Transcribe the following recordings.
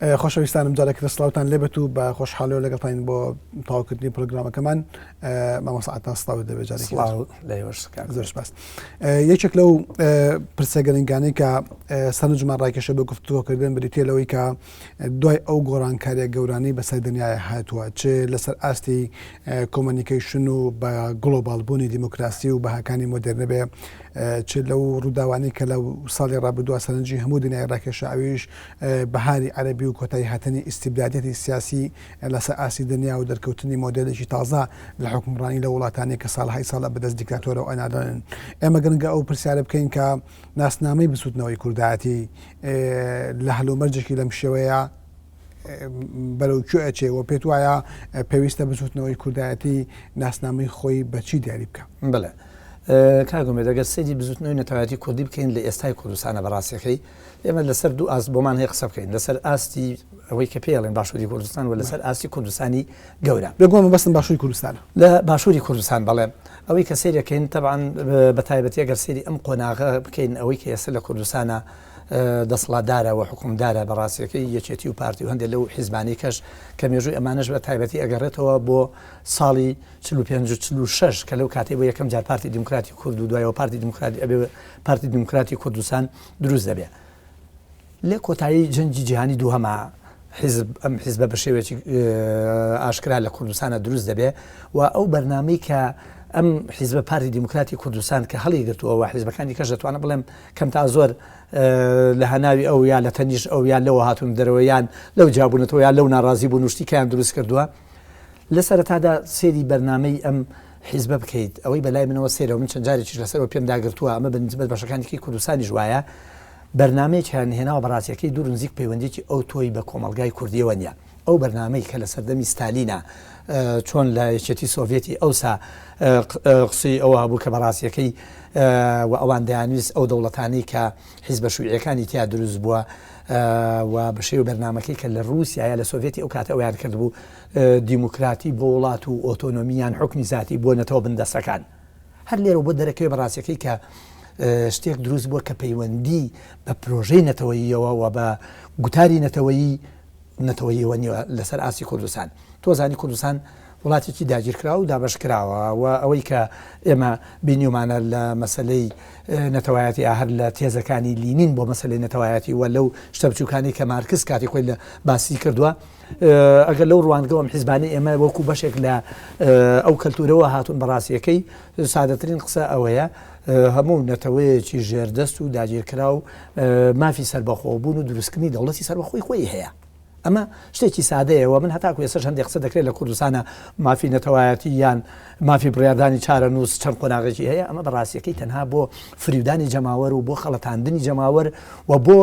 خۆشەویستانم جارێکی تر سڵاوتان لێبێت و بە خۆشحاڵیەوە لەگەڵتانین بۆ تەواوکردنی پرۆگرامەکەمان مامۆستا عەتا سڵاوت دەبێت جارێکی تر. سڵاو لە ئێوەش کاک. زۆر سپاس. یەکێک لەو پرسە گرنگانەی کە سەرنجمان ڕاکێشە بۆ گفتوگۆکردن بریتیە لەوەی کە دوای ئەو گۆڕانکاریە گەورانەی بەسەر دنیای هاتووە چ لەسەر ئاستی communication و بە گڵۆباڵبوونی دیموکراسی و بەهاکانی مۆدێرنە بێ چ لەو ڕووداوانەی کە لە ساڵی ڕابردووە سەرنجی هەموو دنیای ڕاکێشا ئەویش بەهاری عەرەبی و کۆتایی هاتنی ئیستیبدادیەتی سیاسی لەسەر ئاستی دنیا و دەرکەوتنی مۆدێلێکی تازە لە حوکمڕانی لە وڵاتانی کە ساڵەهای ساڵە بەدەست دیکتاتۆرەوە ئەناڵێنن. ئێمە گرنگە ئەو پرسیارە بکەین کە ناسنامەی بزووتنەوەی کوردایەتی لە هەلومەرجێکی لەم شێوەیە بەرەو کوێ ئەچێ و پێت وایە پێویستە بزووتنەوەی کوردایەتی ناسنامەی خۆی بە چی دیاری بکا؟ بەڵێ کاک ئومێد ئەگەر سەیری بزووتنەوەی نەتەوایەتی کوردی بکەین لە ئێستای کوردستانە بەڕاستیەکەی ئێمە لەسەر دوو ئاست بۆمان هەیە قسە بکەین لەسەر ئاستی ئەوەی کە پێڵێن باشووری کوردستان و لەسەر ئاستی کوردستانی گەورە. بێگومان مەبەستم باشووری کوردستانە. لە باشووری کوردستان بەڵێ. ئەوەی کە سەیرەکەین تەبعەن بە تایبەتی ئەگەر سەیری ئەم قۆناغە بکەین ئەوەی کە ئێستا لە کوردستانە دەسەڵاتدارە و حکومدارە بە ڕاستیەکەی یەکێتی و پارتی و هەندێک لەو حیزبانەی کەش کە مێژووی ئەمانەش بە تایبەتی ئەگەڕێتەوە بۆ ساڵی 45 و 46 کە لەو کاتەی بۆ یەکەم جار پارتی دیموکراتی کورد و دوایەوە پارتی دیموکراتی ئەبێ پارتی دیموکراتی کوردستان دروست دەبێ. لە کۆتایی جەنگی جیهانی دووهەما حیزب ئەم حیزبە بە شێوەیەکی ئاشکرا لە کوردستانە دروست دەبێ و ئەو بەرنامەی کە ئەم حیزبە پارتی دیموکراتی کوردستان کە هەڵی گرتووە و حیزبەکانی کەش دەتوانم بڵێم کەم تا زۆر لە هەناوی ئەو یا لە تەنیش ئەو یان لەوە هاتوون دەرەوە یان لەو جیابوونەتەوە یان لەو ناڕازی بوون و شتیکیان دروست کردووە لە سەرەتادا سێری بەرنامەی ئەم حیزبە بکەیت ئەوەی بەلای منەوە سەیرە و من چەند جارێکیش لەسەرەوە پێم داگرتووە ئەمە بە نسبەت بەشەکانی دیکەی کوردستانیش وایە بەرنامەیەکیان هێناوە بە ڕاستیەکەی دوور و نزیک پەیوەندیەکی ئەوتۆی بە کۆمەڵگای کوردیەوە نیە ئەو بەرنامەی کە لە سەردەمی ستالینا چۆن لە یەکێتی سۆڤێتی ئەوسا قسەی ئەوە هەبوو کە بە ڕاستیەکەی و ئەوان دەیانویست ئەو دەوڵەتانەی کە حیزبە شوعیەکانی تیا دروست بووە و بە شێوە بەرنامەکەی کە لە رووسیا یا لە سۆڤێتی ئەو کاتە ئەویان کردبوو دیموکراتی بۆ وڵات و ئۆتۆنۆمی یان حوکمی زاتی بۆ نەتەوە بندەستەکان. هەر لێرەوە بۆ دەرەکەوێ بە ڕاستیەکەی کە شتێک دروست بووە کە پەیوەندی بە پرۆژەی نەتەوەییەوە و بە گوتاری نەتەوەیی نەتەوەییەوە نییە لەسەر ئاستی کوردستان. تۆ زانی کوردستان وڵاتێکی داگیرکراو و دابەشکراوە و ئەوەی کە ئێمە بینیومانە لە مەسەلەی نەتەوایەتی هەر لە تێزەکانی لینین بۆ مەسەلەی نەتەوایەتی و لەو شتە بچووکانەی کە مارکس کاتی خۆی لە باسی کردووە ئەگەر لەو ڕوانگەوە ئەم حیزبانەی ئێمە وەکو بەشێک لە ئەو کەلتورەوە هاتوون بە ڕاستیەکەی سادەترین قسە ئەوەیە هەموو نەتەوەیەکی ژێردەست و داگیرکراو مافی سەربەخۆبوون و دروستکردنی دەوڵەتی سەربەخۆی خۆی هەیە. ئەمە شتێکی سادەیە و من هەتاکو ئێستاش هەندێک قسە دەکرێت لە کوردستانە مافی نەتەوایەتی یان مافی بڕیاردانی چارەنووس چەند قۆناغێکی هەیە ئەمە بە ڕاستیەکەی تەنها بۆ فریودانی جەماوەر و بۆ خەڵەتاندنی جەماوەر و بۆ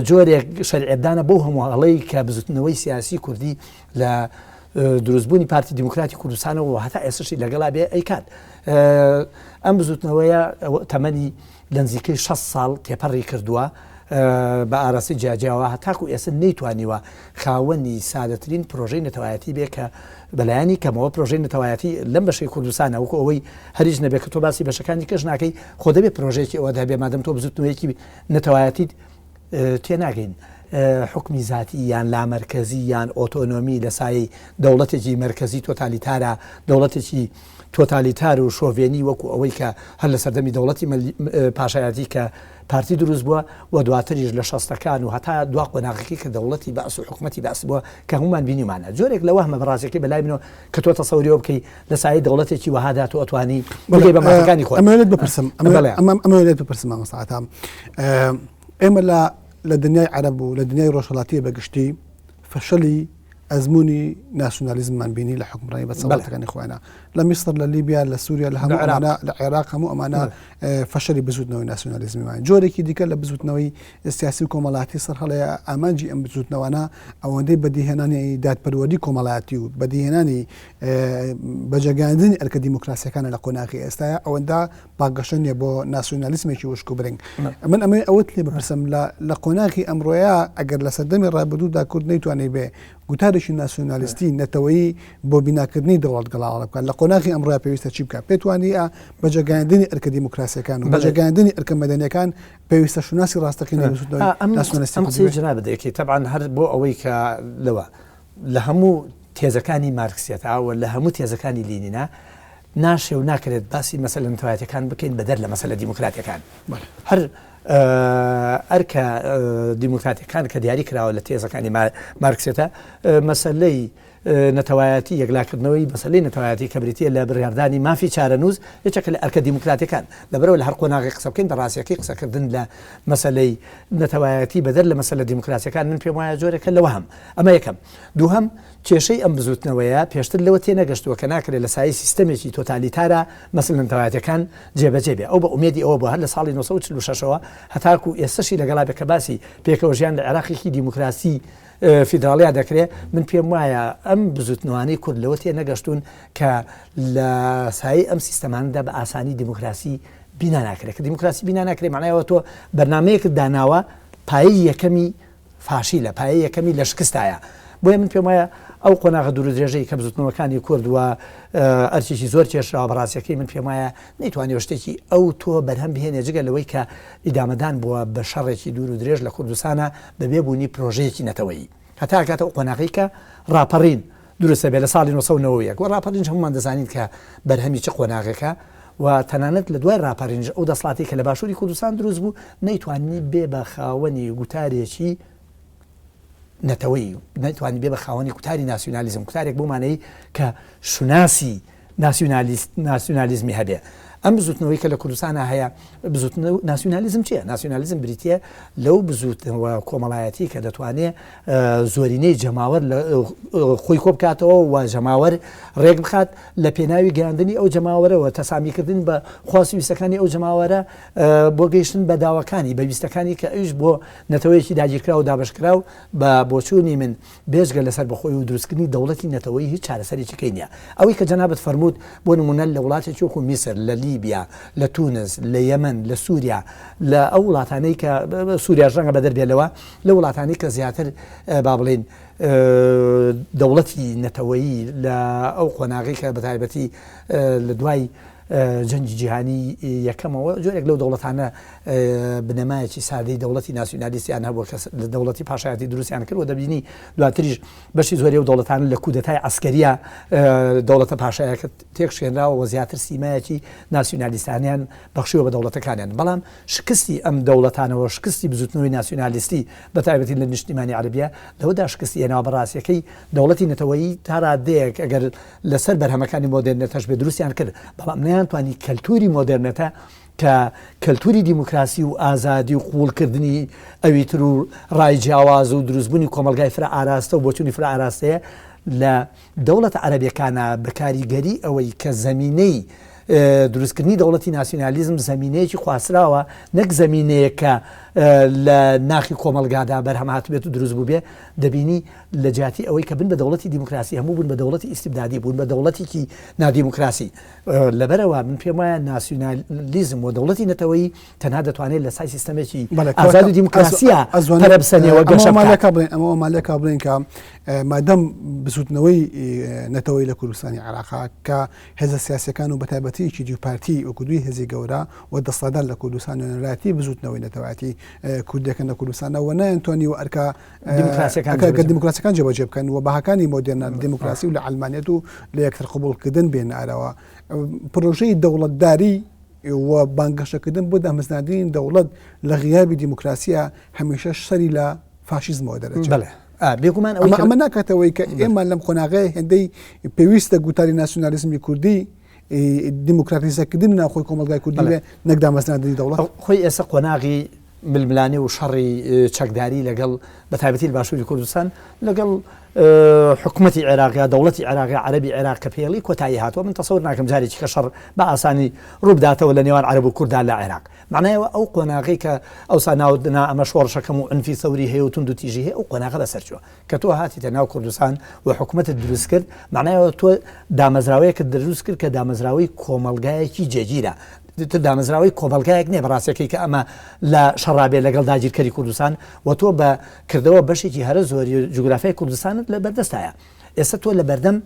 جۆرێک شەرعیەتدانە بەو هەموو هەڵەی کە بزوتنەوەی سیاسی کوردی لە دروستبوونی پارتی دیموکراتی کوردستانەوە و هەتا ئێستشی لەگەڵا بێ ئەیکات ئەم بزوتنەوەیە تەمەنی لە نزیکەی 6 ساڵ تێپەڕی کردووە بە ئاراستەی جیاجیاوە هەتاکو ئێستا نەیتوانیوە خاوەنی سادەترین پرۆژەی نەتەوایەتی بێ کە بەلایەنی کەمەوە پرۆژەی نەتەوایەتی لەم بەشەی کوردستانە وەکو ئەوەی هەریش نەبێت کە تۆ باسی بەشەکانی کەش ناکەی خۆ دەبێت پرۆژەیەکی ئەوە هەبێ مادەم تۆ بزوتنەوەیەکی نەتەوایەتیت تێناگەین حوکمی زاتی یان لامەرکەزی یان ئۆتۆنۆمی لە سایەی دەوڵەتێکی مەرکەزی تۆتالیتارا، دەوڵەتێکی تۆتالیتار و شۆڤێنی وەکو ئەوەی کە هەر لە سەردەمی دەوڵەتی پاشایەتی کە پارتی دروست بووە و دواتریش لە شەستەکان و هەتا دوا قۆناغەکەی کە دەوڵەتی بەعس و حکومەتی بەعس بووە کە هەموومان بینیومانە جۆرێک لە وەهمە بەڕاستەکەی بەلای منەوە کە تۆ تەسەوری ئەوە بکەی لە سایەی دەوڵەتێکی وەهادا تۆ ئەتوانی بگەی بە مافەکانی خۆت. ئەمەوێت بپرسم ئەمەوێت بپرسم مامۆستا عەتا ئێمە لە لە دنیای عەرەب و لە دنیای ڕۆژهەڵاتیە بە گشتی فەشەلی ئەزمموی ناسیونالیزممان بینی لە حکومڕانی بە سەڵاتەکانی خۆیانە لە میسر لە لیبیا لە سووریا لە هەموو ئەمانە لە عێراق هەموو ئەمانە فەشەلی بزوتنەوەی ناسیونالیزمیمان جۆرێکی دیکە لە بزوتنەوەی سیاسی و کۆمەڵاتی سەر هەڵەیە ئامانجی ئەم بزوتنەوانە ئەوەندەی بەدیهێنانی دادپەروەری کۆمەڵایەتی و بەدیهێنانی بەجێگەیاندنی ئەرکە دیموکراسیەکانە لە قۆناغی ئێستایا ئەوەندە بانگەشە نییە بۆ ناسیۆنالیسمێکی وشک و برنگ من ئەمەی ئەوەت لێ بپرسم لە قۆناغی ئەمڕۆیە ئەگەر لە سەردەمی ڕابردوودا کورد نەیتوانی بێ گوتار گوتارێکی ناسیۆنالیستی نەتەوەیی بۆ بیناکردنی دەوڵەت گەڵاڵە بکات، لە قۆناغی ئەمڕۆیا پێویستە چی بکات؟ پێت وانییە بەجێگەیاندنی ئەرکە دیموکراسییەکان و بەجێگەیاندنی ئەرکە مەدەنییەکان پێویستە شوناسی ڕاستەقینەی بزووتنەوەی ناسیۆنالیستی کوردی بێت؟ ئەم قسەی جەنابت دەکەی تەبعەن هەر بۆ ئەوەی کە لەوە لە هەموو تێزەکانی مارکسیەتا و لە هەموو تێزەکانی لینینا ناشێ و ناکرێت باسی مەسەلە نەتەوایەتیەکان بکەین بەدەر لە مەسەلە دیموکراتیەکان. هەر ئەرکە دیموکراتیەکان کە دیاری کراوە لە تێزەکانی مارکسێتە مەسەلەی نەتەوایەتی یەکلاکردنەوەی مەسەلەی نەتەوایەتی کە بریتیە لە بڕیاردانی مافی چارەنووس یەکێکە لە ئەرکە دیموکراتیەکان لەبەرئەوە لە هەر قۆناغێک قسە بکەین بە ڕاستیەکەی قسەکردن لە مەسەلەی نەتەوایەتی بەدەر لە مەسەلە دیموکراسیەکان من پێم وایە جۆرێکە لە وەهم ئەمە یەکەم دووهەم کێشەی ئەم بزوتنەوەیە پێشتر لەوە تێنەگەشتووە کە ناکرێت لە سایەی سیستەمێکی تۆتالیتارا مەسەلە نەتەوایەتیەکان جێبەجێ بێ. ئەو بە ئومێدی ئەوە بووە هەر لە ساڵی 946 ەوە هەتاکوو ئێستەشی لەگەڵا بێ کە باسی پێکەوەژیان لە عێراقێکی دیموکراسی فیدراڵیا دەکرێ. من پێم وایە ئەم بزوتنەوانەی کورد لەوە تێنەگەشتوون کە لە سایەی ئەم سیستەمانەدا بە ئاسانی دیموکراسی بینا ناکرێ. کە دیموکراسی بینا ناکرێ مانای ئەوە تۆ بەرنامەیەکت داناوە پایەی یەکەمی فاشیلە، پایەی یەکەمی لە شکستایە. بۆیە من پێم وایە ئەو قۆناغە دوورودرێژەی کە بزوتنەوەکانی کورد و ئەرکێکی زۆر کێشراوە بە ڕاستیەکەی من پێم وایە نەیتوانیوە شتێکی ئەو تۆ بەرهەم بهێنێ جگە لەوەی کە ئیدامەدان بووە بە شەڕێکی دوور و درێژ لە کوردستانا بەبێ بوونی پرۆژەیەکی نەتەوەیی هەتا ئەگاتە ئەو قۆناغەی کە ڕاپەڕین دروست دەبێت لە ساڵی 1991 و ڕاپەڕینش هەموومان دەزانین کە بەرهەمی چ قۆناغێکە و تەنانەت لە دوای ڕاپەڕینش ئەو دەسڵاتی کە لە باشووری کوردستان دروست بوو نەیتوانی بێ بە خاوەنی گوتارێکی نەتەوەیی نەیتوانی بێ بە خاوەنی گوتاری ناسیونالیزم گوتارێک بۆ مانەی کە شوناسی ناسیونالیست ناسیونالیزمی هەبێ. ئەم بزووتنەوەی کە لە کوردستانا هەیە بزووتنەوە ناسیونالیزم چییە؟ ناسیونالیزم بریتییە لەو بزووتنەوە کۆمەڵایەتی کە دەتوانێ زۆرینەی جەماوەر لە خۆی کۆ بکاتەوە و جەماوەر ڕێک بخات لە پێناوی گەیاندنی ئەو جەماوەرەوە تەسامیکردن بە خواست و ویستەکانی ئەو جەماوەرە بۆ گەیشتن بە داواکانی بە ویستەکانی کە ئەویش بۆ نەتەوەیەکی داگیرکراو و دابەشکراو بە بۆچوونی من بێجگە لە سەربەخۆی و دروستکردنی دەوڵەتی نەتەوەیی هیچ چارەسەرێکی کەی نیە. ئەوەی کە جەنابت فەرمووت بۆ نموونە لە وڵاتێکی وەکو میسر، لە لیبیا، لە تونس، لە یەمەن، لە سوریا، لە ئەو وڵاتانەی کە سوریاش ڕەنگە بەدەر بێت لەوە، لەو وڵاتانەی کە زیاتر با بڵێین دەوڵەتی نەتەوەیی لە ئەو قۆناغەی کە بەتایبەتی لە دوای جەنگی جیهانی یەکەمەوە جۆرێک لەو دەوڵەتانە بنەمایەکی سادەی دەوڵەتی ناسیونالیستیان هەبووە کە لە دەوڵەتی پاشایەتی دروستیان کرد و دەبینی دواتریش بەشی زۆری ئەو دەوڵەتانە لە کودەتای عەسکەریە دەوڵەتە پاشایەکە تێکشێنراوە و زیاتر سیمایەکی ناسیونالیستانیان بەخشیوە بە دەوڵەتەکانیان بەڵام شکستی ئەم دەوڵەتانەوە شکستی بزوتنەوەی ناسیونالیستی بە تایبەتی لە نیشتیمانی عەرەبیە لەوەدا شکستی هێناوە بەڕاستیەکەی دەوڵەتی نەتەوەیی تا ڕادەیەک ئەگەر لەسەر بەرهەمەکانی مۆدێرنێتەش بێ دروستیان کرد، بەڵام نەیانتوانی کەلتوری مۆدێرنێتە کە کەلتوری دیموکراسی و ئازادی و قبوڵکردنی ئەویتر و ڕای جیاواز و دروستبوونی کۆمەڵگای فرە ئاراستە و بۆچوونی فرە ئاراستەیە لە دەوڵەتە عەرەبیەکانا بە کاریگەری ئەوەی کە زەمینەی دروستکردنی دەوڵەتی ناسیونالیزم زەمینەیەکی خواستراوە نەک زەمینەیەک کە لە ناخی کۆمەڵگادا بەرهەم هاتبێت و دروست بووبێ دەبینی لە جیاتی ئەوەی کە بن بە دەوڵەتی دیموکراسی هەموو بوون بە دەوڵەتی ئیستیبدادی بوون بە دەوڵەتێکی نادیموکراسی لەبەرئەوە من پێم وایە ناسیونالیزم و دەوڵەتی نەتەوەیی تەنها دەتوانێت لە سای سیستەمێکی ئازاد و دیموکراسیە پەرە بسەنێ و گەشە بکات. ئەمە وەمان لێکا بڵێین کە مادەم بزوتنەوەی نەتەوەی لە کوردستانی عێراقا کە هێزە سیاسەکان و بەتایبەتی یەکێتی و پارتی وەکو دووی هێزی گەورە و دەسەڵاتدار لە کوردستان نوێنەرایەتی بزوتنەوەی نەتەوایەتی کوردەکەن لە کوردستانەوە نەیانتوانی و ئەرکە دیموکراسیەکان جێبەجێ بکەن و بەهاکانی مۆدێرنە لە دیموکراسی و لە عەلمانیەت و لە یەکتر قبوڵکردن بێنە ئاراوە. پرۆژەی دەوڵەتداری و بانگەشەکردن بۆ دامەزراندنی دەوڵەت لە غیابی دیموکراسیە هەمیشە سەری لە فاشیزمەوە دەرەچێت. بەڵێ بێگومان ئەوەی ئەمە ناکاتەوەی کە ئێمە لەم قۆناغەیە هێندەی پێویستە گوتاری ناسیونالیزمی کوردی دیموکراتیزەکردنی ناوخۆی کۆمەڵگای کوردی بێ نەک دامەزراندنی دەوڵەت. خۆی ئێستا قۆناغی ململانێ و شەڕی چەکداری لەگەڵ بە تایبەتی لە باشووری کوردستان لەگەڵ حکومەتی عێراق یا دەوڵەتی عێراق یا عەرەبی عێراق کە پێڵی کۆتایی هاتووە من تەسەور ناکەم جارێکی کە شەڕ بە ئاسانی ڕووبداتەوە لە نێوان عەرەب و کورددا لە عێراق معنایەوە ئەو قۆناغی کە ئەوسا ناوت نا ئەمە شۆڕشەکەم و عنفی سەوری هەیە و توند و تیژی هەیە ئەو قۆناغە بەسەر چووە کە تۆ هاتیتە ناو کوردستان و حکومەتت دروست کرد معنایەوە تۆ دامەزراوەیەکت دروست کرد کە دامەزراوەی کۆمەڵگایەکی جێگیرە. تر دامەزراوەی کۆمەڵگایەک نییە بەڕاستەکەی کە ئەمە لە شەڕابێ لەگەڵ داگیرکەری کوردستان و تۆ بە کردەوە بەشێکی هەرە زۆری جوگرافیای کوردستانت لە بەردەستایە ئێستا تۆ لە بەردەم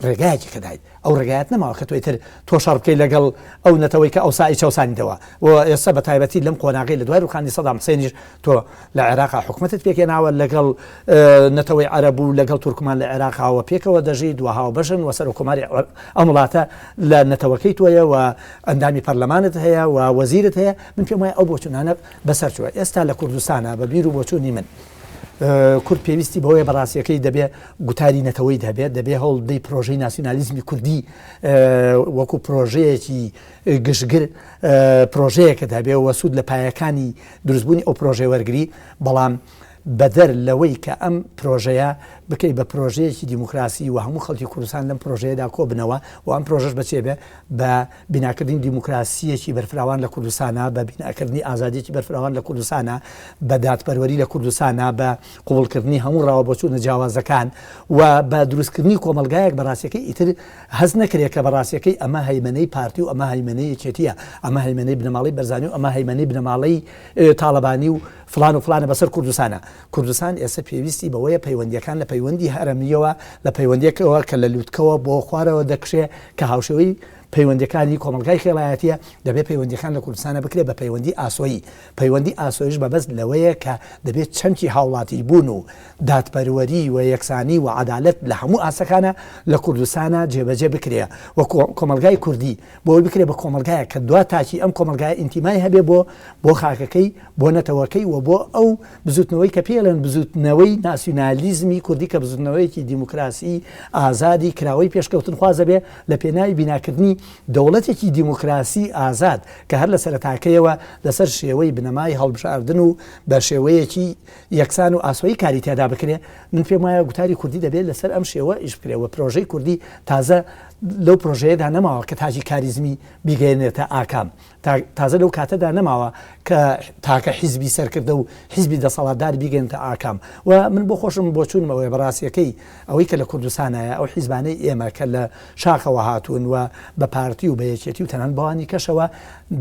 ڕێگایەکی کە دایت ئەو ڕێگایەت نەماوە کە تۆ ئیتر تۆ شەڕ بکەی لەگەڵ ئەو نەتەوەی کە ئەوسا ئەیچەوسانیتەوە و ئێستا بە تایبەتی لەم قۆناغەی لە دوای ڕوخانی سەدام حسێنیش تۆ لە عێراقا حکومەتت پێکهێناوە لەگەڵ نەتەوەی عەرەب و لەگەڵ تورکمان لە عێراقاوە پێکەوە دەژیت و هاوبەشن و سەرۆککۆماری ئەم وڵاتە لە نەتەوەکەی تۆیە و ئەندامی پەرلەمانت هەیە و وەزیرت هەیە من پێم وایە ئەو بۆچوونانە بەسەر چووە ئێستا لە کوردستانە بە بیر و بۆچوونی من کورد پێویستی بەوەیە بەڕاستیەکەی دەبێ گوتاری نەتەوەیت هەبێت، دەبێ هەوڵ بدەی پرۆژەی ناسیونالیزمی کوردی وەکو پرۆژەیەکی گشتگر پرۆژەیەکت هەبێ و سوود لە پایەکانی دروستبوونی ئەو پرۆژەیە وەرگری، بەڵام بەدەر لەوەی کە ئەم پرۆژەیە بکەی بە پرۆژەیەکی دیموکراسی و هەموو خەڵکی کوردستان لەم پرۆژەیەدا کۆبنەوە و ئەم پرۆژەش بە چێ بێ؟ بە بیناکردنی دیموکراسییەکی بەرفراوان لە کوردستانا، بە بیناکردنی ئازادییەکی بەرفراوان لە کوردستانا، بە دادپەروەری لە کوردستانا، بە قبوڵکردنی هەموو ڕاوبۆچوونە جیاوازەکان و بە دروستکردنی کۆمەڵگایەک بە ڕاستیەکەی ئیتر هەست نەکرێت کە بە ڕاستیەکەی ئەمە هەیمەنەی پارتی و ئەمە هەیمەنەی یەکێتییە، ئەمە هەیمەنەی بنەماڵەی بەرزانی و ئەمە هەیمەنەی بنەماڵەی تاڵەبانی و فڵان و فڵانە بەسەر کوردستانا. کوردستان ئێستا پێویستی بەوەیە پەیوەندییەکان لە پەیوەندی هەرەمییەوە، لە پەیوەندییەکەوە کە لە لوتکەوە بۆ خوارەوە دەکشێ کە هاوشێوەی پەیوەندییەکانی کۆمەڵگای خێڵایەتییە، دەبێ پەیوەندییەکان لە کوردستانا بکرێ بە پەیوەندی ئاسۆیی. پەیوەندی ئاسۆیش مەبەست لەوەیە کە دەبێ چەمکی هاوڵاتیبوون و دادپەروەری و یەکسانی و عەدالەت لە هەموو ئاستەکانا لە کوردستانا جێبەجێ بکرێ و کۆمەڵگای کوردی بۆ ئەوەی بکرێ بە کۆمەڵگایەک کە دوا تاکی ئەم کۆمەڵگایە ئینتیمای هەبێ بۆ بۆ خاکەکەی، بۆ نەتەوەکەی و بۆ ئەو بزووتنەوەی کە پێی ئەڵێن بزووتنەوەی ناسیونالیزمی کوردی کە بزووتنەوەیەکی دیموکراسی ئازادی کراوەی پێشکەوتنخوازە بێ لە پێناوی بیناکردنی دەوڵەتێکی دیموکراسی ئازاد کە هەر لە سەرەتاکەیەوە لەسەر شێوەی بنەمای هەڵبژاردن و بە شێوەیەکی یەکسان و ئاسۆیی کاری تیادا بکرێ. من پێم وایە گوتاری کوردی دەبێ لەسەر ئەم شێوە ئیش بکرێ و پرۆژەی کوردی تازە لەو پرۆژەیەدا نەماوە کە تاکی کاریزمی بیگەیەنێتە ئاکام. تازە لەو کاتەدا نەماوە کە تاکە حیزبی سەرکردە و حیزبی دەسەڵاتدار بیگەنتە ئاکام و من بۆ خۆشم بۆچوونم ئەوەیە بەڕاستیەکەی ئەوەی کە لە کوردستانایە ئەو حیزبانەی ئێمە کە لە شاخەوە هاتوون و بە پارتی و بە یەکێتی و تەنانەت بەوانی کەشەوە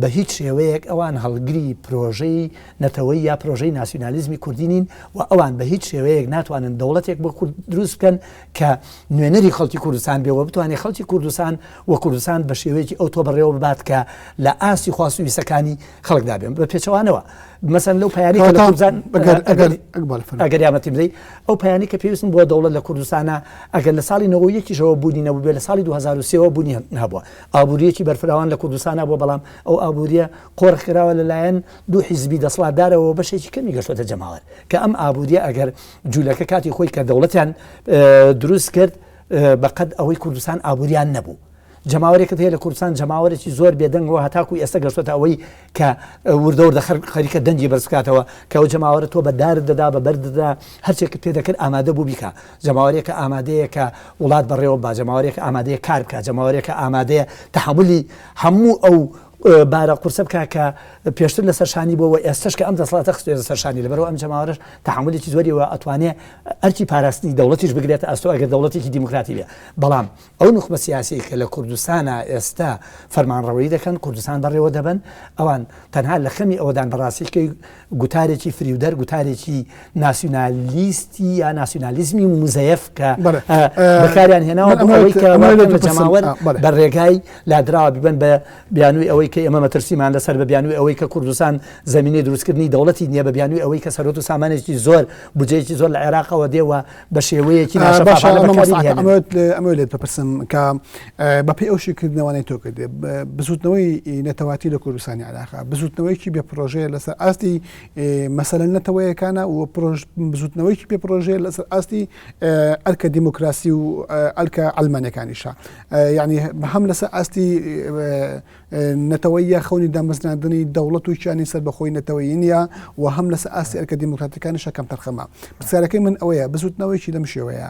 بە هیچ شێوەیەک ئەوان هەڵگری پرۆژەی نەتەوەیی یا پرۆژەی ناسیونالیزمی کوردی نین و ئەوان بە هیچ شێوەیەک ناتوانن دەوڵەتێک بۆ کورد دروست بکەن کە نوێنەری خەڵکی کوردستان بێ و بتوانێت خەڵکی کوردستان و کوردستان بە شێوەیەکی ئەوتۆ بەڕێوە ببات کە لە ئاستی خواست و ویستەکانی خەڵکدا بێن. بە پێچەوانەوە مەسەن لەو پەیانی کە لە کوردستان ئەگەر یارمەتیم بدەی ئەو پەیانی کە پێویستن بۆ دەوڵەت لە کوردستانە ئەگەر لە ساڵی 91یشەوە بوونی نەبوو بێ لە ساڵی 2003ەوە بوونی هەبووە ئابووریەکی بەرفراوان لە کوردستانە بووە بەڵام ئەو ئابووریە قۆرخ کراوە لەلایەن دوو حیزبی دەسەڵاتدارەوە بەشێکی کەمی گەشتۆتە جەماوەر کە ئەم ئابووریە ئەگەر جوولەکە کاتی خۆی کە دەوڵەتیان دروست کرد بەقەد ئەوەی کوردستان ئابووریان نەبوو. جەماوەرێکت هەیە لە کوردستان جەماوەرێکی زۆر بێدەنگەوە هەتاکو ئێستا گەشتۆتە ئەوەی کە وردە وردە خەریکە دەنگی بەرز بکاتەوە کە ئەو جەماوەرە تۆ بە دارت دەدا بە بەرد دەدا هەرچێکت پێ دەکرد ئامادە بوو بیکا جەماوەرێکە ئامادەیە کە وڵات بەڕێوە با جەماوەرێکە ئامادەیە کار بکات جەماوەرێکە ئامادەیە تەحەمولی هەموو ئەو بارە قورسە بکا کە پێشتر لەسەر شانی بووە و ئێستەش کە ئەم دەسەڵاتە خستوێتە سەر شانی لەبەرئەوە ئەم جەماوەرەش تەحەمولێکی زۆری و ئەتوانێ ئەرکی پاراستنی دەوڵەتیش بگرێتە ئەستۆ ئەگەر دەوڵەتێکی دیموکراتی بێ بەڵام ئەو نوخبە سیاسیەی کە لە کوردستانا ئێستا فەرمانڕەوەیی دەکەن کوردستان بەڕێوە دەبەن ئەوان تەنها لە خەمی ئەوەدان بەڕاستی کە گوتارێکی فریودەر گوتارێکی ناسیونالیستی یا ناسیونالیزمی موزەیەف کە بەکاریان هێناوە بۆ ئەوەی کە جەماوەر بە ڕێگای لادراوە ببن بە بیانووی ئەوەی کە ئێمە مەترسیمان لەسەر بە بیانووی ئەوەی کە کوردستان زەمینەی دروستکردنی دەوڵەتی نییە بە بیانووی ئەوەی کە سەرۆت و سامانێکی زۆر بودجەیەکی زۆر لە عێراقەوە دێ و بە شێوەیەکی ناشەفافانە بەکاری دێنن. ئەمەوێت لێت بپرسم کە بەپێی ئەو شیکردنەوانەی تۆ کردێ بزوتنەوەی نەتەواتی لە کوردستانی عێراقا بزوتنەوەیکی بێ پرۆژەیە لەسەر ئاستی مەسەلەن نەتەوەیەکانە و بزوتنەوەیکی بێ پرۆژەیە لەسەر ئاستی ئەرکە دیموکراسی و ئەرکە عەلمانیەکانیشە یعنی هەم لەسەر ئاستی نەتەوەییە خەونی دامەزراندنی دەوڵەت و کیانی سەربەخۆی نەتەوەیی نییە و هەم لەسەر ئاستی ئەرکە دیموکراتەکانیشە کەمتەرخەمە. پرسیارەکەی من ئەوەیە بزوتنەوەیکی لەم شێوەیە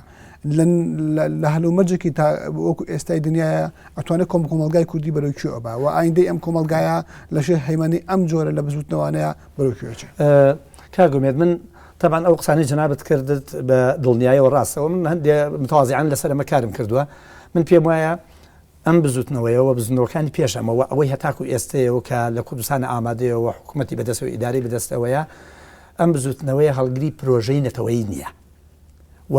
لە هەلومەرجێکی تا وەکو ئێستای دنیاە ئەتوانێت کۆم کۆمەلگای کوردی بەرەو کوێ ئەبا و ئایندەی ئەم کۆمەلگایە لەژێر هەیمەنەی ئەم جۆرە لە بزوتنەوانەیە بەرەو کوێ ئەچێ؟ کاک ئومێد من تەبعەن ئەو قسانەی جەنابت کردت بە دڵنیایەوە ڕاستەوە من هەندێ متوازیعان لەسەر ئەمە کارم کردووە من پێم وایە. ئەم بزوتنەوەیە و بزوتنەوەکانی پێش ئەمە و ئەوەی هەتاکو ئێستەیە و کە لە کوردستان ئامادەیە و حکومەتی بەدەستەوە ئیدارەی بەدەستەوەیە ئەم بزوتنەوەیە هەڵگری پرۆژەی نەتەوەیی نییە و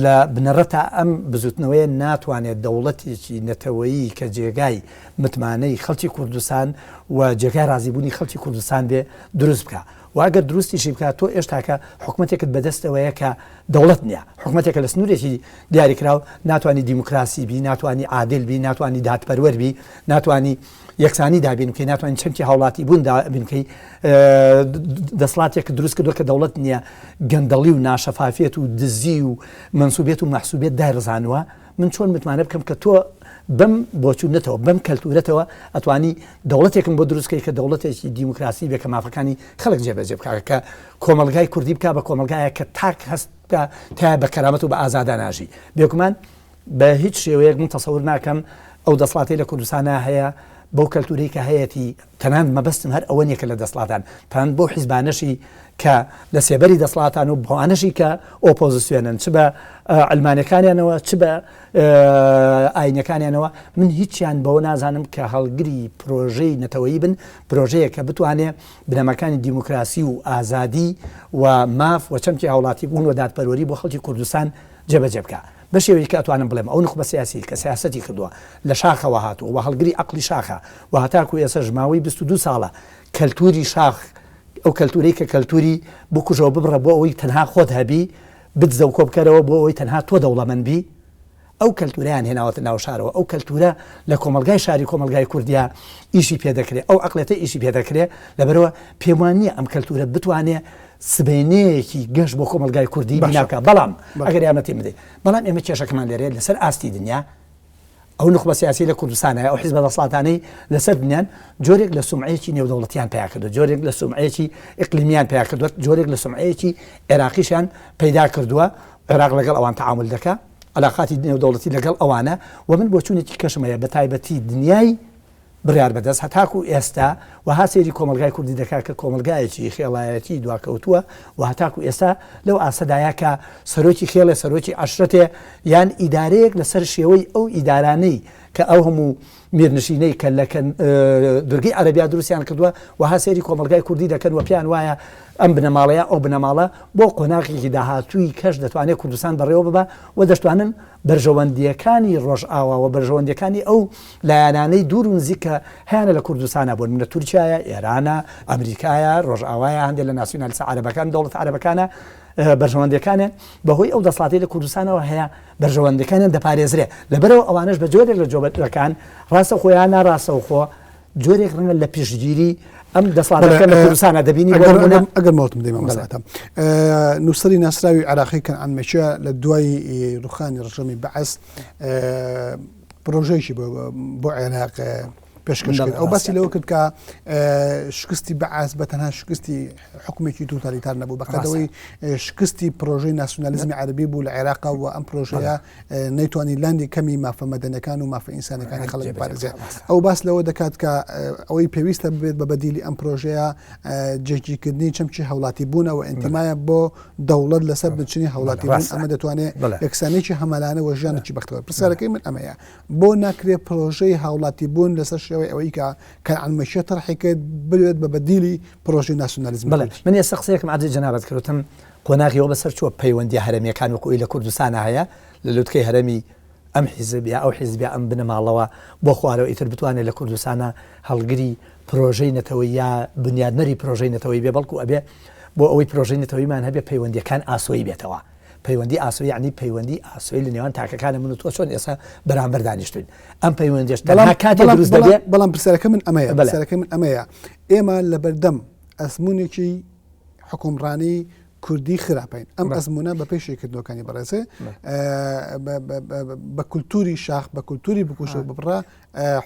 لە بنەڕەتا ئەم بزوتنەوەیە ناتوانێت دەوڵەتێکی نەتەوەیی کە جێگای متمانەی خەڵکی کوردستان و جێگای ڕازیبوونی خەڵکی کوردستان بێ دروست بکا و ئەگەر دروستیشی بکا تۆ ئێشتاکە حکومەتێکت بەدەستەوەیە کە دەوڵەت نییە حکومەتێکە لە سنوورێکی دیاریکراو ناتوانی دیموکراسی بی، ناتوانی عادل بی، ناتوانی دادپەروەر بی، ناتوانی یەکسانی دابین بکەی، ناتوانی چەمکی هاوڵاتی بوون دابین بکەی، دەسڵاتێکت دروست کردووە کە دەوڵەت نییە، گەندەڵی و ناشەفافیەت و دزی و مەنسوبیەت و مەحسوبیەت دایڕزانووە، من چۆن متمانە بکەم کە تۆ بەم بۆچوونەتەوە، بەم کەلتورەتەوە ئەتوانی دەوڵەتێکم بۆ دروست کەی کە دەوڵەتێکی دیموکراسی بێ کە مافەکانی خەڵک جێبەجێ بکا، کە کۆمەڵگای کوردی بکا بە کۆمەڵگایەک کە تاک هەست کە تیا بە کەرامەت و بە ئازادا ناژی. بێگومان بە هیچ شێوەیەک من تەسەور ناکەم ئەو دەسڵاتەی لە کوردستانا هەیە بەو کەلتورەی کە هەیەتی، تەنانەت مەبەستم هەر ئەوە نیە کە لە دەسڵاتان، تەنانەت بەو حیزبانەشی کە لە سێبەری دەسڵاتان و بەوانەشی کە ئۆپۆزسیۆنن چ بە عەلمانەکانیانەوە چ بە ئاینەکانیانەوە، من هیچیان بەوە نازانم کە هەڵگری پرۆژەی نەتەوەیی بن، پرۆژەیەک کە بتوانێ بنەماکانی دیموکراسی و ئازادی و ماف و چەمکی هاوڵاتیبوون و دادپەروەری بۆ خەڵکی کوردستان جێبەجێ بکا. بە شێوەیەک کە ئەتوانم بڵێم ئەو نوخبە سیاسیەی کە سیاسەتی کردووە لە شاخەوە هاتووە و هەڵگری عەقڵی شاخە و هەتاکو ئێسەش ماوەی 22 ساڵە کەلتوری شاخ ئەو کەلتورەی کە کەلتوری بکوژەوە ببڕە بۆ ئەوەی تەنها خۆت هەبی بدزە و کۆبکەرەوە بۆ ئەوەی تەنها تۆ دەوڵەمەند بی ئەو کەلتورەیان هێناوەتە ناو شارەوە، ئەو کەلتورە لە کۆمەڵگای شاری کۆمەڵگای کوردیا ئیشی پێ دەکرێ، ئەو عەقڵێتە ئیشی پێ دەکرێ، لەبەرئەوە پێم وا نییە ئەم کەلتورە بتوانێ سبەینێیەکی گەش بۆ کۆمەڵگای کوردی بینا بکا، بەڵام ئەگەر یارمەتیم بدەی، بەڵام ئێمە کێشەکەمان لێرەیە لەسەر ئاستی دنیا، ئەو نوخبە سیاسیەی لە کوردستان هەیە، ئەو حیزبە دەسەڵاتانەی لەسەر دنیان، جۆرێک لە سومعەیەکی نێودەوڵەتیان پەیا کردووە، جۆرێک لە سومعەیەکی ئیقلیمیان پەیا کردووە، جۆرێک لە سومعەیەکی عێراقیشیان پەیدا کردووە، عێراق لەگەڵ ئەوان تەعامول دەکا، عەلاقاتی نێودەوڵەتی لەگەڵ ئەوانە و من بۆچوونێکی کەشم هەیە بە تایبەتی دنیای بڕیار بەدەست هەتاکوو ئێستا وەها سەیری کۆمەڵگای کوردی دەکا کە کۆمەڵگایەکی خێڵایەتی دواکەوتووە و هەتاکوو ئێستا لەو ئاستەدایە کە سەرۆکی خێڵێ سەرۆکی عەشرەتێ یان ئیدارەیەک لەسەر شێوەی ئەو ئیدارانەی کە ئەو هەموو میرنشینەی کە لە دورگەی عەرەبیا دروستیان کردووە وەها سەیری کۆمەڵگای کوردی دەکەن و پێیان وایە ئەم بنەماڵەیە ئەو بنەماڵە بۆ قۆناغێکی داهاتووی کەش دەتوانێت کوردستان بەڕێوە ببا و دەشتوانن بەرژەوەندییەکانی ڕۆژئاوا و بەرژەوەندییەکانی ئەو لایەنانەی دوور و نزیک کە هەیانە لە کوردستانا بۆ نمونە تورکیایە، ئێرانە، ئەمریکایە، ڕۆژئاوایە، هەندێک لە ناسیونالیستە عەرەبەکان، دەوڵەتە عەرەبەکانە، بەرژەوەندییەکانیان بەهۆی ئەو دەسەڵاتەی لە کوردستانەوە هەیە بەرژەوەندیەکانیان دەپارێزرێ لەبەرئەوە ئەوانەش بە جۆرێک لە جۆرەکان ڕاستەوخۆ یان ناڕاستەوخۆ جۆرێک ڕەنگە لە پشتگیری ئەم دەسەڵاتەکە لە کوردستانە دەبینی بۆ نمونە ئەگەر مۆڵەتم بدەی مامۆستا عەتا نووسەری ناسراوی عێراقی کەنعان مەکیە لە دوای ڕوخانی ڕژێمی بەعس پرۆژەیەکی بۆ عێراق پێشکەش کرد ئەو باسی لەوە کرد کە شکستی بەعس بە تەنها شکستی حکومێکی توتالیتار نەبوو بەقەدەوەی شکستی پرۆژەی ناسیونالیزمی عەربی بوو لە عێراق و ئەم پرۆژەیە نەیتوانی لاندی کەمی مافە مەدەنەکان و مافە ئینسانەکانی خەڵک بپارێزێت ئەو باس لەوە دەکات کە ئەوەی پێویستە ببێت بە بەدیلی ئەم پرۆژەیە جێگیرکردنی چەمکی هاوڵاتی بوونەوە ئینتیمایە بۆ دەوڵەت لەسەر بنچینی هاوڵاتی بوون ئەمە دەتوانێت یەکسانێکی هەمەلانە وە ژیانێکی بەختەوەر پرسیارەکەی من ئەمەیە بۆ ناکرێ پرۆژەی هاوڵاتی بوون لەسەر شێوەی ئەوەی کە کەنعان مەکیە تەرحی کرد ببێت بە بەدیلی پرۆژەی ناسیونالیزمی بەڵێ کوردی؟ من ئێستا قسەیەکم عەرزی جەنابت کرد وتم قۆناغی ئەوە بەسەر چووە پەیوەندیە هەرەمیەکان وەکو ئەوی لە کوردستانا هەیە لە لوتکەی هەرەمی ئەم حیزب یا ئەو حیزب یا ئەم بنەماڵەوە بۆ خوارەوە ئیتر بتوانێت لە کوردستانا هەڵگری پرۆژەی نەتەوەی یا بنیادنەری پرۆژەی نەتەوەی بێ بەڵکو ئەبێ بۆ ئەوەی پرۆژەی نەتەوەیمان هەبێ پەیوەندیەکان ئاسۆیی بێتەوە پەیوەندی ئاسۆیی یەعنی پەیوەندی ئاسۆیی لە نێوان تاکەکانە من و تۆ چۆن ئێستا بەرامبەر دانیشتوین ئەم پەیوەندیش تەنها کاتێ دروست دەبێ بەڵام پرسیارەکە من ئەمەیە پرسیارەکە من ئەمەیە ئێمە لەبەردەم ئەزمونێکی حکومڕانی کوردی خراپین ئەم ئەزمونە بە پێی شیکردنەوەکانی بەڕێزێ بە کولتوری شاخ بە کولتوری بکوشە ببڕە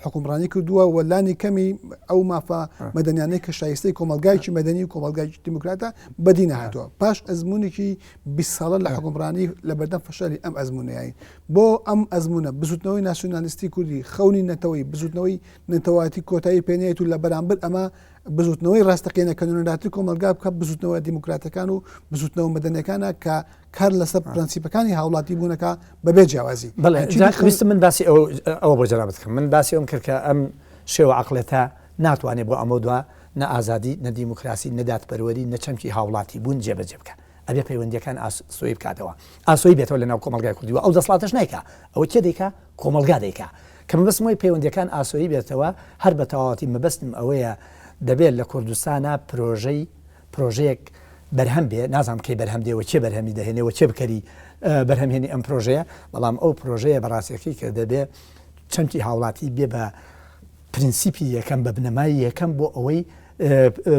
حکومڕانی کردووە و لانی کەمی ئەو مافە مەدەنیانەی کە شایستەی کۆمەلگایکی مەدەنی و کۆمەلگایکی دیموکراتە بەدی نەهاتووە پاش ئەزمونێکی 20 ساڵە لە حکومڕانی لە بەردەم فەشەلی ئەم ئەزمونەیە بۆ ئەم ئەزمونە بزوتنەوەی ناسیونالیستی کوردی خەونی نەتەوەی بزوتنەوەی نەتەوایەتی کۆتایی پێنێت و لە بەرامبەر ئەمە بزوتنەوەی ڕاستەقینە کە نوێنەرایەتی کۆمەڵگا بکە بزوتنەوە دیموکراتەکان و بزوتنەوە مەدەنیەکانە کە کار لەسەر پرەنسیپەکانی هاوڵاتی بوونەکە بەبێ جیاوازی. بەڵێ ویستم من باسی ئەوە بۆ جەنابت بکەم من باسی ئەوم کرد کە ئەم شێوە عەقڵێتە ناتوانێ بۆ ئەمەو دوا نە ئازادی نە دیموکراسی نە دادپەروەری نە چەمکی هاوڵاتی بوون جێبەجێ بکا ئەبێ پەیوەندیەکان ئاسۆیی بکاتەوە ئاسۆیی بێتەوە لەناو کۆمەڵگای کوردی و ئەو دەسڵاتەش نایکا ئەوە کێ دەیکا کۆمەڵگا دەیکا کە مەبەستم وەی پەیوەندیەکان ئاسۆیی بێتەوە هەر بە تەواوەتی مەبەستم ئەوەیە دەبێت لە کوردستانا پرۆژەی پرۆژەیەک بەرهەم بێ نازانم کەی بەرهەم دێ و کێ بەرهەمی دەهێنێ و کێ بکەری بەرهەمهێنی ئەم پرۆژەیە بەڵام ئەو پرۆژەیە بەڕاستەکەی کە دەبێ چەمکی هاوڵاتی بێ بە پرینسیپی یەکەم بە بنەمای یەکەم بۆ ئەوەی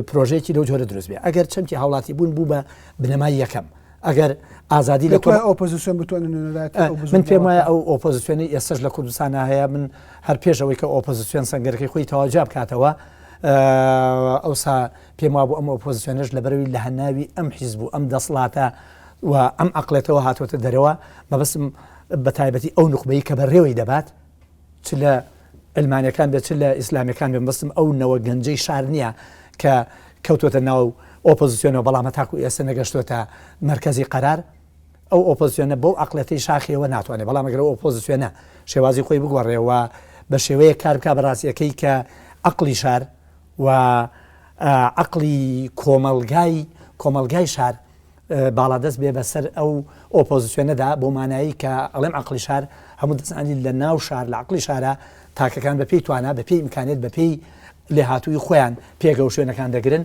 پرۆژەیەکی لەو جۆرە دروست بێ ئەگەر چەمکی هاوڵاتی بوون بوو بە بنەمای یەکەم ئەگەر ئازادی لە کۆی ئۆپۆزیسیۆن بتوانن نوێنەرایەتی ئەو من پێم وایە ئەو ئۆپۆزیسیۆنی ئێستش لە کوردستانە هەیە من هەر پێش ئەوەی کە ئۆپۆزیسیۆن سەنگەرەکەی خۆی تەواو بکاتەوە ئەوسا پێم وابوو ئەم ئۆپۆزیسیۆنەش لەبەرەوەی لە هەناوی ئەم حیزب و ئەم دەسڵاتە و ئەم عەقڵێتەوە هاتووەتە دەرەوە مەبەستم بە تایبەتی ئەو نوخبەی کە بەڕێوەی دەبات چ لە علمانیەکان بێت چ لە ئیسلامیەکان بێت مەبەستم ئەو نەوە گەنجەی شار نییە کە کەوتووەتە ناو ئۆپۆزیسیۆنەوە بەڵام هەتاکو ئێستا نەگەشتووەتە مەرکەزی قەرار ئەو ئۆپۆزسیۆنە بەو عەقڵێتەی شاخیەوە ناتوانێت، بەڵام ئەگەر ئەو ئۆپۆزسیۆنە شێوازی خۆی بگۆڕێ و بە شێوەیەک کار بکا بە ڕاستیەکەی کە عەقڵی شار و عەقڵی کۆمەڵگای کۆمەڵگای شار باڵادەست بێ بەسەر ئەو ئۆپۆزسیۆنەدا بۆ مانایی کە ئەڵێم عەقڵی شار هەموو دەزانین لە ناو شار لە عەقڵی شارە تاکەکان بە پێی توانا بە پێی ئیمکانیەت بە پێی لێهاتوویی خۆیان پێگە و شوێنەکان دەگرن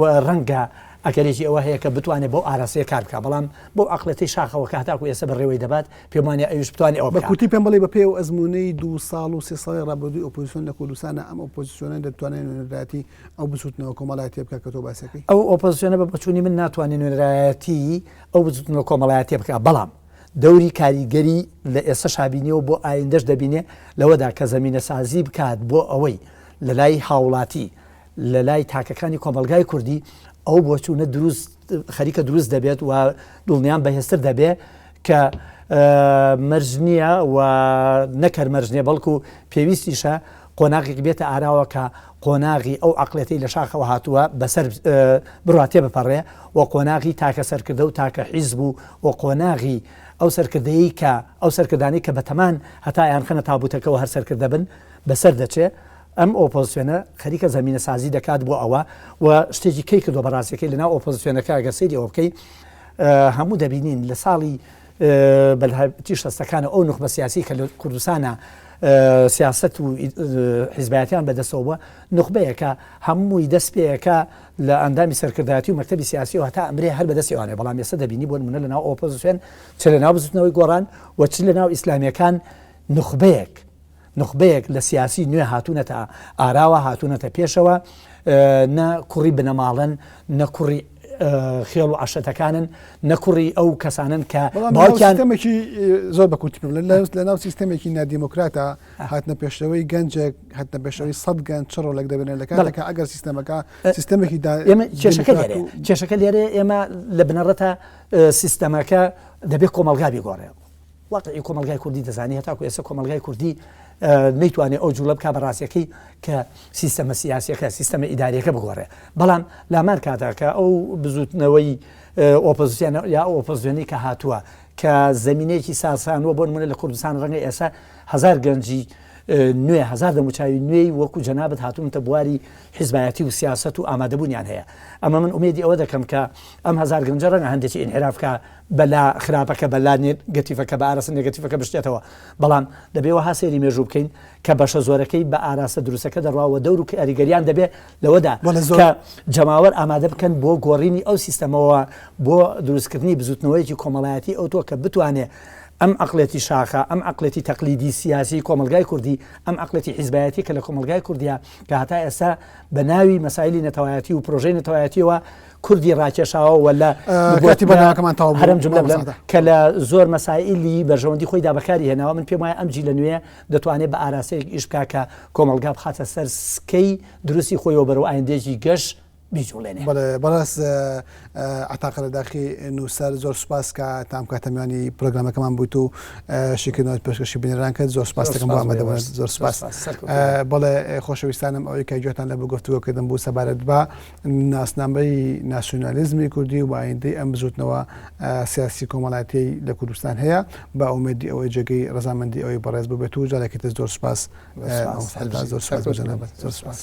و ڕەنگە ئەگەرێکی ئەوە هەیە کە بتوانێت بەو ئاراستەیە کار بکات، بەڵام بەو عەقڵێتەی شاخەوە کە هەتاکو ئێستا بەڕێوەی دەبات، پێم وانییە ئەویش بتوانێت ئەوە بکات. بە کورتی پێم بڵێ بە پێی ئەو ئەزموونەی دوو ساڵ و سێ ساڵی ڕابردووی ئۆپۆزیسیۆن لە کوردستانا ئەم ئۆپۆزیسیۆنە دەتوانێت نوێنەرایەتی ئەو بزووتنەوە کۆمەڵایەتییە بکات کە تۆ باسی ئەکەی؟ ئەو ئۆپۆزیسیۆنە بە بۆچوونی من ناتوانێت نوێنەرایەتی ئەو بزووتنەوە کۆمەڵایەتییە بکات، بەڵام دەوری کاریگەری لە ئێستەشا بینیوە و بۆ ئایندەش دەبینێ لەوەدا کە زەمینەسازی بکات بۆ ئەوەی لە لای هاوڵاتی، لە لای تاکەکانی کۆمەڵگای کوردی ئەو بۆچوونە دروست خەریکە دروست دەبێت و دڵنیام بەهێزتر دەبێ کە مەرج نییە و نەکەر مەرج نییە بەڵکو پێویستیشە قۆناغێک بێتە ئاراوە کە قۆناغی ئەو عەقڵێتەی لە شاخەوە هاتووە بەسەر بڕوا تێبپەڕێ و قۆناغی تاکە سەرکردە و تاکە حیزب و و قۆناغی ئەو سەرکردەیەی کە ئەو سەرکردانەی کە بەتەمان هەتا ئەیانخەنە تابوتەکەوە هەر سەرکردە بن بەسەر دەچێ. ئەم ئۆپۆزسیۆنە خەریکە زەمینەسازی دەکات بۆ ئەوە و شتێکی کەی کردووە بە ڕاستیەکەی لەناو ئۆپۆزسیۆنەکە ئەگەر سەیری ئەوە بکەی هەموو دەبینین لە ساڵی بەلهەتی شەستەکانە ئەو نوخبە سیاسی کە لە کوردستانە سیاست و حیزبایەتیان بەدەستەوە بووە نوخبەیەکە هەمووی دەست پێیەکە لە ئەندامی سەرکردایەتی و مەکتەبی سیاسی و هەتا ئەمرێ هەر بەدەستی ئەوانێ بەڵام ئێستا دەبینی بۆ نمونە لەناو ئۆپۆزیسیۆن چ لەناو بزوتنەوەی گۆڕان و چ لەناو ئیسلامیەکان نوخبەیەک نوخبەیەک لە سیاسی نوێ هاتوونەتە ئاراوە، هاتوونەتە پێشەوە، نە کوڕی بنەماڵەن، نە کوڕی خێڵ و عەشرەتەکانن، نە کوڕی ئەو کەسانەن کە باوکیان. سیستەمێکی زۆر بە کورتی پێم بڵێ، لەناو سیستەمێکی نادیموکراتە هاتنە پێشەوەی گەنجێک، هاتنە پێشەوەی سەد گەنج چ ڕۆڵێک دەبێنێت لە کاتێکا ئەگەر سیستەمەکە سیستەمێکی دا ئێمە کێشەکە لێرەیە، کێشەکە لێرەیە ئێمە لە بنەڕەتا سیستەمەکە دەبێت کۆمەڵگا بیگۆڕێ. واقعی کۆمەڵگای کوردی دەزانی هەتاکو ئێستا کۆمەڵگای کوردی نەیتوانێ ئەو جوڵە بکا بە ڕاستیەکەی کە سیستەمە سیاسیەکە سیستەمە ئیداریەکە بگۆڕێ بەڵام لامان کاتا کە ئەو بزوتنەوەی ئۆپۆزیسیۆن یا ئەو ئۆپۆزیسیۆنی کە هاتووە کە زمینەیەکی ساسانوە بۆ نمونە لە کوردستان ڕەنگە ئێستا هەزار گەنجی نوێ هەزار دەموچاوی نوێی وەکو جەنابت هاتوونتە بواری حیزبایەتی و سیاست و ئامادەبوونیان هەیە ئەمە من ئومێدی ئەوە دەکەم کە ئەم هەزار گەنجە ڕەنگە هەندێکی ئینحراف کە بە لا خراپەکە بە لا نێگەتیڤەکە بە ئاراستە نێگەتیڤەکە بشتێتەوە بەڵام دەبێ وەها سەیری مێژوو بکەین کە بەشە زۆرەکەی بە ئاراستە دروستەکە دەڕوا و دەور و کاریگەریان دەبێ لەوەدا بەڵێ زۆر کە جەماوەر ئامادە بکەن بۆ گۆڕینی ئەو سیستەمەوە بۆ دروستکردنی بزوتنەوەیەکی کۆمەڵایەتی ئەوتۆ کە بتوانێ ئەم عەقڵێتی شاخە، ئەم عەقڵێتی تەقلیدی سیاسی کۆمەڵگای کوردی، ئەم عەقڵێتی حیزبایەتی کە لە کۆمەڵگای کوردیا کە هەتا ئێستا بە ناوی مەسایلی نەتەوایەتی و پرۆژەی نەتەوایەتیەوە کوردی ڕاکێشاوە و لە کاتی بەرنامەکەمان تەواو بوو هەرم جملە بڵێم مامۆستا. کە لە زۆر مەسایلی بەرژەوەندی خۆیدا بەکاری هێناوە من پێم وایە ئەم جیلە نوێیە دەتوانێت بە ئاراستەیەک ئیش بکا کە کۆمەڵگا بخاتە سەر سکەی دروستی خۆیەوە بەرەو ئایندەیەکی گەش. بیجوڵێنێ. بەڵێ بەڕێز عەتا قەرەداخی نووسەر زۆر سوپاس کە تا ئەم کاتە میوانی پرۆگرامەکەمان بوویت و شیکردنەوەت پێشکەشی بینەران کرد زۆر سوپاس دەکەم بۆ ئامادەبوونت زۆر سوپاس بەڵێ خۆشەویستانم ئەوەی کە گوێتان لە بوو گفتوگۆکردن بوو سەبارەت بە ناسنامەی ناسیۆنالیزمی کوردی و ئایندەی ئەم بزوتنەوە سیاسی کۆمەڵایەتیەی لە کوردستان هەیە بە ئومێدی ئەوەی جێگەی ڕەزامەندی ئەوەی بەڕێز ببێت و جارێکی تر زۆر سوپاس زۆر سوپاس زۆر سوپاس.